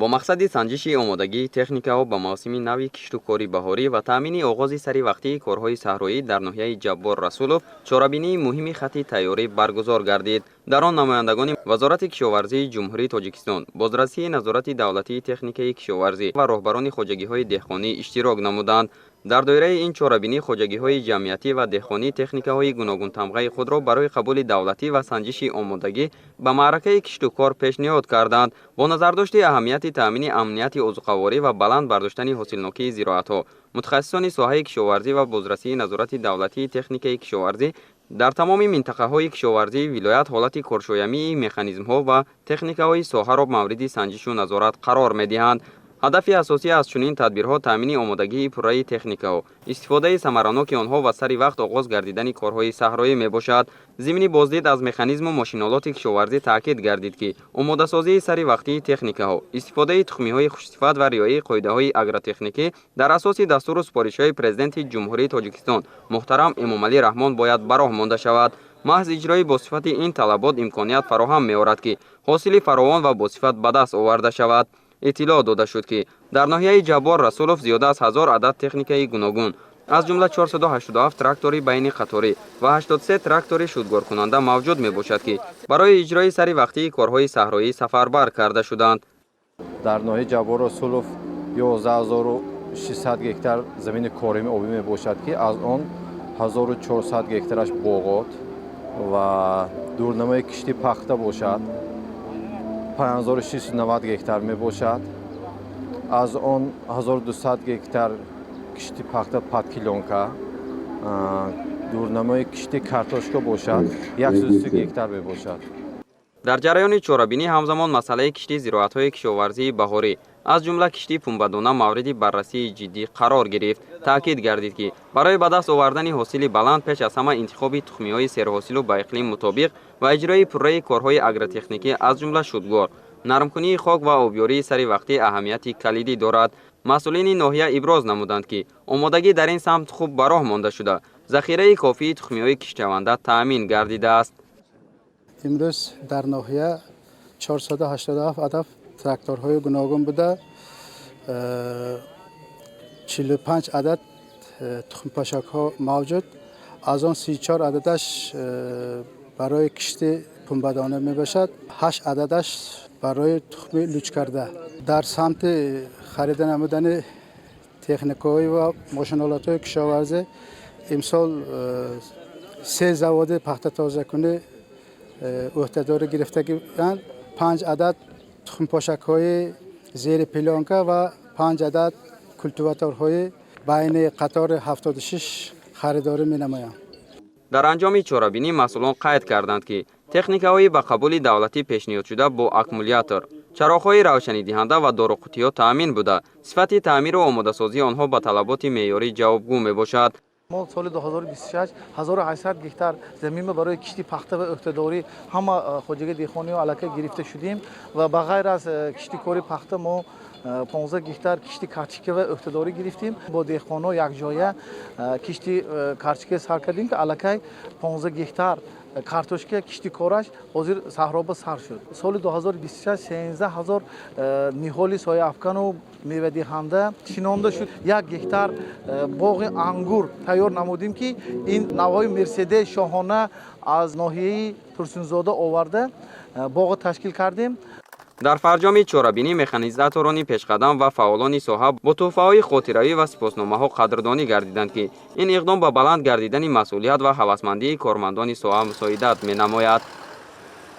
Бо мақсади санҷиши омодагии техникаҳо ба мавсими нави кишту кори баҳорӣ ва таъмини оғози саривақтии корҳои саҳроӣ дар ноҳияи Ҷаббор Расулов чорабинии муҳими хати тайёрӣ баргузор гардид. Дар он намояндагони Вазорати кишоварзии Ҷумҳурии Тоҷикистон, бозрасии назорати давлатии техникаи кишоварзӣ ва роҳбарони хоҷагиҳои деҳқонӣ иштирок намуданд. Дар доираи ин чорабинӣ хоҷагиҳои ҷамъиятӣ ва деҳқонӣ техникаҳои гуногунтамғаи худро барои қабули давлатӣ ва санҷиши омодагӣ ба маъракаи киштукор пешниҳод карданд. Бо назардошти аҳамияти таъмини амнияти озуқаворӣ ва баланд бардоштани ҳосилнокии зироатҳо, мутахассисони соҳаи кишоварзӣ ва бозрасии назорати давлатии техникаи кишоварзӣ дар тамоми минтақаҳои кишоварзии вилоят ҳолати коршоямии механизмҳо ва техникаҳои соҳаро мавриди санҷишу назорат қарор медиҳанд. Ҳадафи асосӣ аз чунин тадбирҳо таъмини омодагии пурраи техникаҳо, истифодаи самараноки онҳо ва сари вақт оғоз гардидани корҳои саҳроӣ мебошад. Зимни боздид аз механизму мошинолоти кишоварзӣ таъкид гардид, ки омодасозии сари вақтии техникаҳо, истифодаи тухмиҳои хушсифат ва риояи қоидаҳои агротехникӣ дар асоси дастуру супоришҳои Президенти Ҷумҳурии Тоҷикистон муҳтарам Эмомалӣ Раҳмон бояд ба роҳ монда шавад. Маҳз иҷрои босифати ин талабот имконият фароҳам меорад, ки ҳосили фаровон ва босифат ба даст оварда шавад. Иттилоъ дода шуд, ки дар ноҳияи Ҷаббор Расулов зиёда аз 1000 адад техникаи гуногун, аз ҷумла 487 трактори байни қаторӣ ва 83 трактори шудгоркунанда мавҷуд мебошад, ки барои иҷрои сари вақтии корҳои саҳроӣ сафарбар карда шуданд. Дар ноҳияи Ҷаббор Расулов 11 600 гектар замини корими обӣ мебошад, ки аз он 1400 гектараш боғот ва дурнамои кишти пахта бошад, 5690 гектар мебошад. Аз он 1200 гектар кишти пахта под клёнка, дурнамои кишти картошка бошад, 130 гектар мебошад. Дар ҷараёни чорабинӣ ҳамзамон масъалаи кишти зироатҳои кишоварзии баҳорӣ, аз ҷумла кишти пунбадона, мавриди баррасии ҷиддӣ қарор гирифт. Таъкид гардид, ки барои ба даст овардани ҳосили баланд пеш аз ҳама интихоби тухмиҳои серҳосилу ба иқлим мутобиқ ва иҷрои пурраи корҳои агротехникӣ, аз ҷумла шудгор, нармкунии хок ва обёрии сари вақтӣ аҳамияти калидӣ дорад. Масъулини ноҳия иброз намуданд, ки омодагӣ дар ин самт хуб ба роҳ монда шуда, захираи кофии тухмиҳои киштшаванда таъмин гардидааст. Имрӯз дар ноҳия 487 адад тракторҳои гуногун буда, 45 адад тухмпошакҳо мавҷуд, аз он 34 ададаш барои кишти пунбадона мебошад, 8 ададаш барои тухми лучкарда. Дар самти харида намудани техникаҳои ва мошинолатҳои кишоварзӣ имсол се заводи пахтатозакунӣ ӯҳдадорӣ гирифтагианд, панҷ адад тухмпошакҳои зери плёнка ва панҷ адад культиваторҳои байни қатори 76 харидорӣ менамоянд. Дар анҷоми чорабинӣ масъулон қайд карданд, ки техникаҳои ба қабули давлатӣ пешниҳодшуда бо аккумулятор, чароғҳои равшанидиҳанда ва доруқутиҳо таъмин буда, сифати таъмиру омодасозии онҳо ба талаботи меъёрӣ ҷавобгӯ мебошад. Мо соли 2026 1800 гектар заминро барои кишти пахта ва ӯҳдадорӣ ҳама хоҷагии деҳқониҳо аллакай гирифта шудем ва ба ғайр аз кишти кори пахта мо 15 гектар кишти карчика ва ӯҳдадорӣ гирифтем. Бо деҳқонҳо якҷоя кишти карчика сар кардем, ки аллакай 15 гектар картошка кишти кораш ҳозир саҳроба сар шуд. Соли 2026 13 000 ниҳоли сояафкану мевадиҳанда шинонда шуд. 1 гектар боғи ангур тайёр намудем, ки ин навъҳои Мерседес, Шоҳона аз ноҳияи Турсунзода оварда, боғо ташкил кардем. Дар фарҷоми чорабинӣ механизаторони пешқадам ва фаъолони соҳа бо тӯҳфаҳои хотиравӣ ва сипосномаҳо қадрдонӣ гардиданд, ки ин иқдом ба баланд гардидани масъулият ва ҳавасмандии кормандони соҳа мусоидат менамояд.